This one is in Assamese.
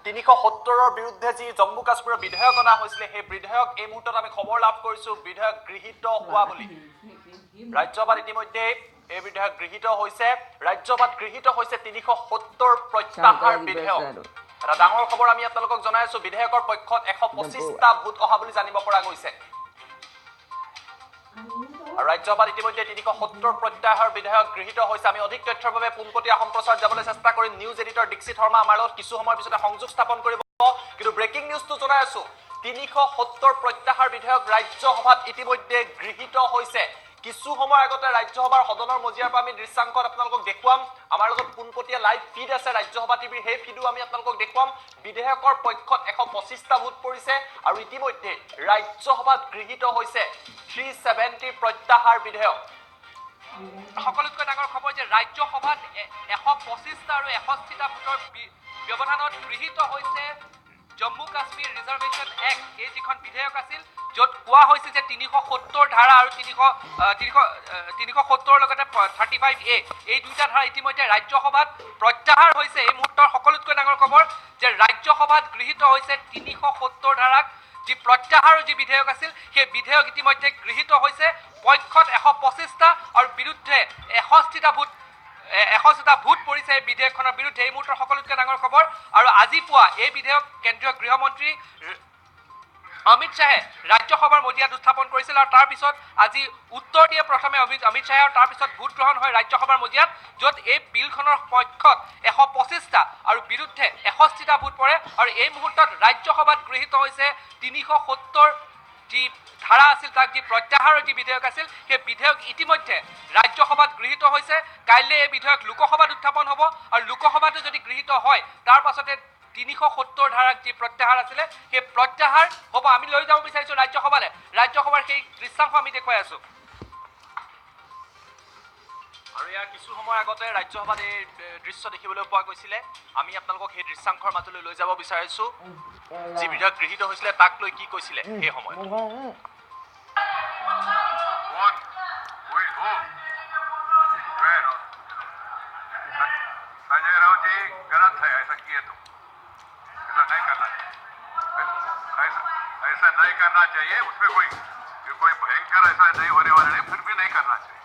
370ৰ বিৰুদ্ধে যি জম্মু কাশ্মীৰৰ বিধেয়ক অনা হৈছিলে, সেই বিধেয়ক এই মুহূৰ্তত আমি খবৰ লাভ কৰিছো বিধেয়ক গৃহীত হোৱা বুলি। ৰাজ্যসভাত ইতিমধ্যে এই বিধেয়ক গৃহীত হৈছে। ৰাজ্যসভাত গৃহীত হৈছে 370 প্ৰত্যাহাৰ বিধেয়ক। এটা ডাঙৰ খবৰ আমি আপোনালোকক জনাই আছো, বিধেয়কৰ পক্ষত 125টা ভোট অহা বুলি জানিব পৰা গৈছে। আৰু ৰাজ্যসভাত ইতিমধ্যে 370 প্ৰত্যাহাৰ বিধেয়ক গৃহীত হৈছে। আমি অধিক তথ্যৰ বাবে পোনপটীয়া সম্প্ৰচাৰত যাবলৈ চেষ্টা কৰিম। নিউজ এডিটৰ দীক্ষিত শৰ্মা আমাৰ লগত কিছু সময়ৰ পিছতে সংযোগ স্থাপন কৰিব। কিন্তু ব্ৰেকিং নিউজটো জনাই আছো, 370 প্ৰত্যাহাৰ বিধেয়ক ৰাজ্যসভাত ইতিমধ্যে গৃহীত হৈছে। কিছু সময় আগতে ৰাজ্যসভাৰ সদনৰ মজিয়াৰ পৰা আমি দৃশ্যাংশত আপোনালোকক দেখুৱাম। আমাৰ লগত পোনপটীয়া লাইভ ফিড আছে ৰাজ্যসভা টিভিৰ, সেই ফিডো আমি আপোনালোকক দেখুৱাম। বিধেয়কৰ পক্ষত 125টা ভোট পৰিছে আৰু ইতিমধ্যে ৰাজ্যসভাত গৃহীত হৈছে 370 প্ৰত্যাহাৰ বিধেয়ক। সকলোতকৈ ডাঙৰ খবৰ যে ৰাজ্যসভাত 125টা আৰু 61টা ভোটৰ ব্যৱধানত গৃহীত হৈছে জম্মু কাশ্মীৰ ৰিজাৰ্ভেশ্যন এক্ট। এই যিখন বিধেয়ক আছিল য'ত কোৱা হৈছে যে 370 ধাৰা আৰু 370ৰ লগতে 35A এই দুইটা ধাৰা ইতিমধ্যে ৰাজ্যসভাত প্ৰত্যাহাৰ হৈছে। এই মুহূৰ্তৰ সকলোতকৈ ডাঙৰ খবৰ যে ৰাজ্যসভাত গৃহীত হৈছে 370 ধাৰাক যি প্ৰত্যাহাৰৰ যি বিধেয়ক আছিল সেই বিধেয়ক ইতিমধ্যে গৃহীত হৈছে। পক্ষত 125টা আৰু বিৰুদ্ধে 61টা ভোট, 61টা ভোট পৰিছে এই বিধেয়কখনৰ বিৰুদ্ধে। এই মুহূৰ্তৰ সকলোতকৈ ডাঙৰ খবৰ। আৰু আজি পুৱা এই বিধেয়ক কেন্দ্ৰীয় গৃহমন্ত্ৰী অমিত শ্বাহে ৰাজ্যসভাৰ মজিয়াত উত্থাপন কৰিছিল আৰু তাৰপিছত আজি উত্তৰ দিয়ে প্ৰথমে অমিত শ্বাহে আৰু তাৰপিছত ভোট গ্ৰহণ হয় ৰাজ্যসভাৰ মজিয়াত, য'ত এই বিলখনৰ পক্ষত 125টা আৰু বিৰুদ্ধে 61টা ভোট পৰে। আৰু এই মুহূৰ্তত ৰাজ্যসভাত গৃহীত হৈছে 370 যি ধাৰা আছিল তাক যি প্ৰত্যাহাৰৰ যি বিধেয়ক আছিল সেই বিধেয়ক ইতিমধ্যে ৰাজ্যসভাত গৃহীত হৈছে। কাইলৈ এই বিধেয়ক লোকসভাত উত্থাপন হ'ব আৰু লোকসভাতো যদি গৃহীত হয় তাৰ পাছতে 370 ধাৰাক যি প্ৰত্যাহাৰ আছিলে সেই প্ৰত্যাহাৰ হ'ব। আমি লৈ যাব বিচাৰিছোঁ ৰাজ্যসভালৈ, ৰাজ্যসভাৰ সেই দৃশ্যাংশ আমি দেখুৱাই আছোঁ। আৰু ইয়াৰ কিছু সময় আগতে ৰাজ্যসভাত এই দৃশ্য দেখিবলৈ পোৱা গৈছিলে। আমি আপোনালোকক সেই দৃশ্যাংশৰ মাজলৈ লৈ যাব বিচাৰিছোঁ। যি বিধেয়ক গৃহীত হৈছিলে তাক লৈ কি কৈছিলে সেই সময়ত। संजय राउत जी गलत है, ऐसा किए तो ऐसा नहीं करना चाहिए, ऐसा नहीं करना चाहिए। उसमें कोई कोई भयंकर ऐसा नहीं होने वाला नहीं, फिर भी नहीं करना चाहिए।